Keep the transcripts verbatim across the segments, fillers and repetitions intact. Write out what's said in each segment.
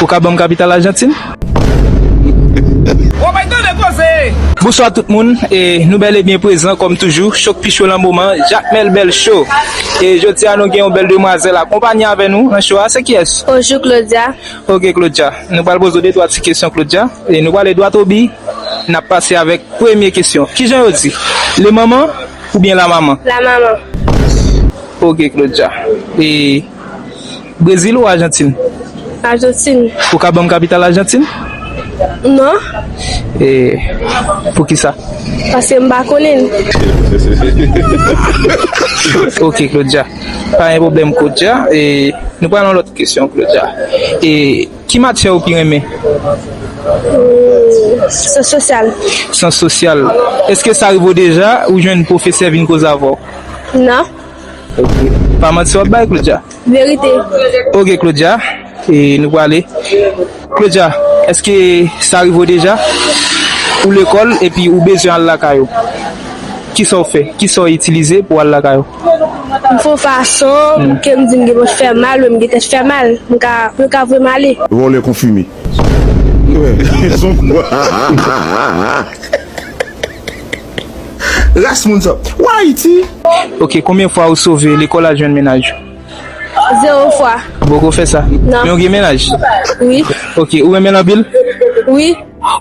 Ou ka ban m kapital Ajantin? Bonswa tout moun, e nou bèl e byen prezan kòm toujou, Chòk Pi Cho nan moman, Jakmèl Bèl Cho. E jodi a nou gen yon bèl demwazèl akonpanye avè nou nan cho a, se kiyès? Bonjou Claudia. Ok Claudia, nou pral poze w de twa ti kesyon Claudia, e nou prale dwat o bi, n ap pase avèk premye kesyon. Kijan yo di? Le manman oubyen la maman? La maman. Ok Claudia. E Brezil ou Ajantin? Ajantin. Ou ka ban m kapital Ajantin? Non. E poukisa? Paske m pa konnen l. Ok Claudia. Pa gen pwoblèm Claudia. E nou pral nan lòt kesyon Claudia. E ki matyè ou pi renmen? Hmm, syans sosyal. Syans sosyal. Èske sa rive w deja ou jwenn pwofesè vin koze avè w? Non. Ok. Pa manti w ap bay Claudia? Verite. Ok Claudia, e nou prale. Claudia, èske sa rive w deja? Ou lekòl epi ou bezwen al lakay ou. Kisa w fè? Kisa w itilize pou w al lakay ou? M fè yon fason ke m di m gen tèt fè mal, men m gen tèt fè mal. M ka, yo ka voye m ale. Vòlè konfime. Ras moun sa. Ou Ayiti? Ok, konbyen fwa ou sove lekòl al jwenn mennaj ou? Zewo fwa. Ou poko fè sa? Non. Men ou gen mennaj? Wi. Ok, ou renmen l anpil? Wi.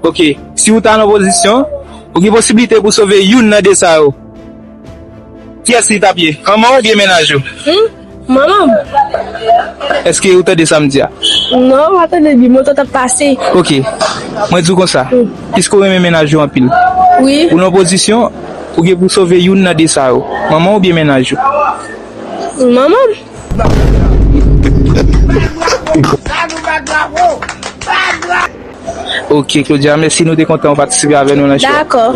Ok, si ou ta nan pozisyon, ou gen posiblite pou sove youn nan de sa yo. Kiyès li t ap ye? Manman w oubyen mennaj ou? Hmm? Manman m. Èske ou tande sa m di a? Non, m pa tande byen, moto t ap pase. Ok. Mwen di w konsa. Hmm. Piske w renmen mennaj ou anpil. Wi. Ou nan pozisyon, ou gen pou sove youn nan de sa yo. Manman w oubyen mennaj ou? Manman m. Ok, Claudia, mèsi, nou te kontan w patisipe avè nou nan show. Dakò.